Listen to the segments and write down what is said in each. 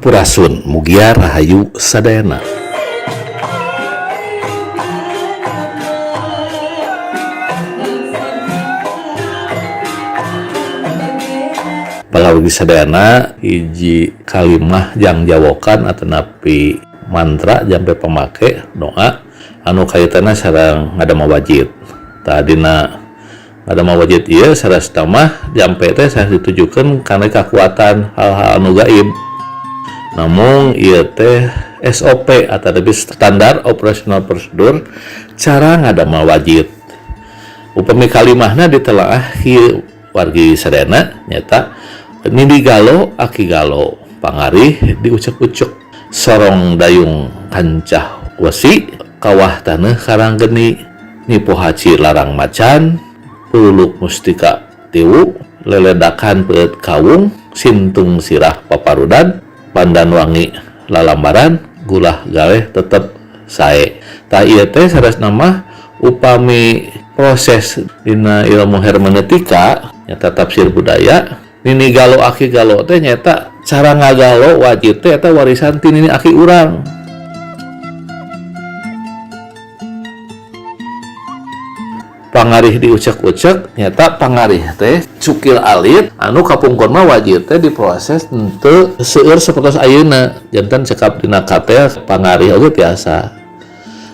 Sampurasun, mugia rahayu sadayana. Palawargi sadayana, hiji kalimah jangjawokan atanapi mantra jampe pamake doa anu kaitanna sareng ngadamel wajit. Tah, dina ngadamel wajit ieu sarasna mah jampe teh sanes ditujukeun kana kakuatan hal-hal anu gaib. Namun ieu teh SOP atau lebih standar operasional prosedur cara ngadamel wajit. Upami kalimahna ditelaah kieu, wargi sadayana, nyaeta nini galo aki galo pangarih diucek-ucek, sorong dayung kancah wesi, kawah taneuh karang geni, nipo haci larang macan, pululuk mustika tiwu, leledakan peueut kawung, sintung sirah paparudan, pandan wangi lalambaran, gulah galeh tetep sae. Tah, ieu teh saresna mah upami proses dina ilmu hermeneutika, nyata tafsir budaya, nini galo aki galo teh nyata cara ngagalo wajit teh eta warisan ti nini aki urang. Pangarih diucek-ucek nyata pangarih teh cukil alit anu kapungkur mah wajit teh diproses henteu seueur sapertos ayeuna, janten cekap dina katel pangarih oge tiasa.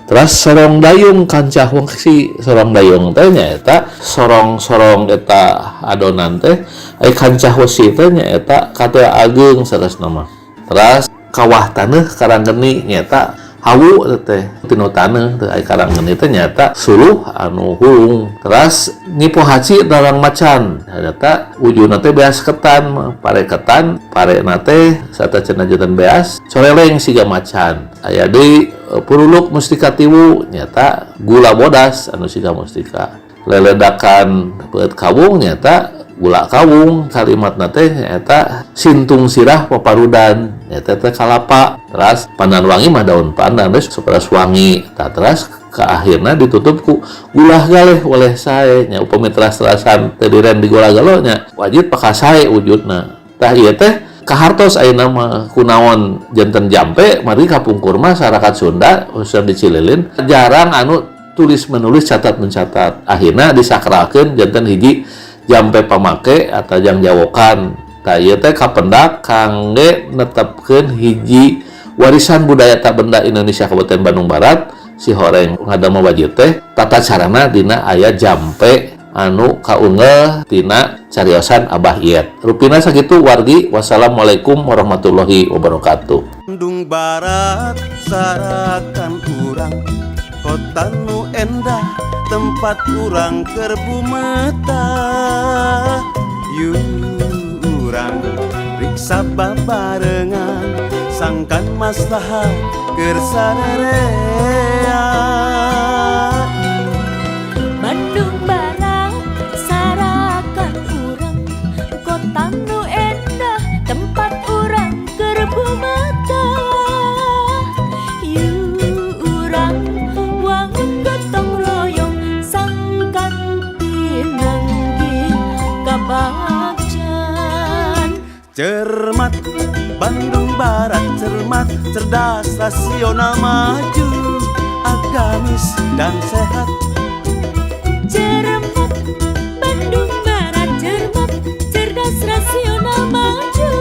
Terus sorong dayung kancah wesi, sorong dayung teh nyaeta sorong-sorong eta adonan teh, ai kancah wesi teh nyaeta katel ageung saresna mah. Terus kawah taneuh karang geni nyaeta hawu teh tinu taneuh teh, ai karang geni teh nyaeta suluh anu hulung. Terus nipo haci larang macan nyaeta ujungna teh beas ketan, pare ketan, parena teh sateuacanna janten beas coreleng siga macan. Aya deui puruluk mustika tiwu nyata gula bodas anu siga mustika, leledakan peueut kawung nyata gula kawung, kalimatna teh nyata sintung sirah paparudan nyata teh kalapa. Terus pandan wangi mah daun pandan teh supaya wangi. Tah, terus ke akhirna ditutup ku gulah galeh oleh sae nya. Upami teras-terasan teu diren di gula galo nya wajib pakasae wujudna. Tah, ieu teh kahartos ayeuna mah kunaon janten jampe, mari kapungkur mah masyarakat Sunda khususnya di Cililin jarang anu tulis menulis, catat mencatat, akhirnya disakralkeun janten hiji jampe pamake atau jangjawokan. Tah, ieu teh kapendak kangge netepkeun hiji warisan budaya tak benda Indonesia Kabupaten Bandung Barat, sihoreng ngadamel wajit teh tata carana dina aya jampe anu kaunggeul tina cariosan Abah Iyet. Rupina sakitu, wargi. Wassalamualaikum warahmatullahi wabarakatuh. Bandung Barat sarakan urang, kota nu endah tempat urang keur bumetah. Yuk urang riksa babarengan sangkan maslahat keur sarerea. Bandung Barat sarakan urang, kota nu endah tempat urang keur bumetah. Yuk urang wangun gotong royong sangkan pinanggih kabagjan. Cermat Bandung Barat, cermat, cerdas, rasional, maju, agamis dan sehat. Cermat Bandung Barat, cermat, cerdas, rasional, maju,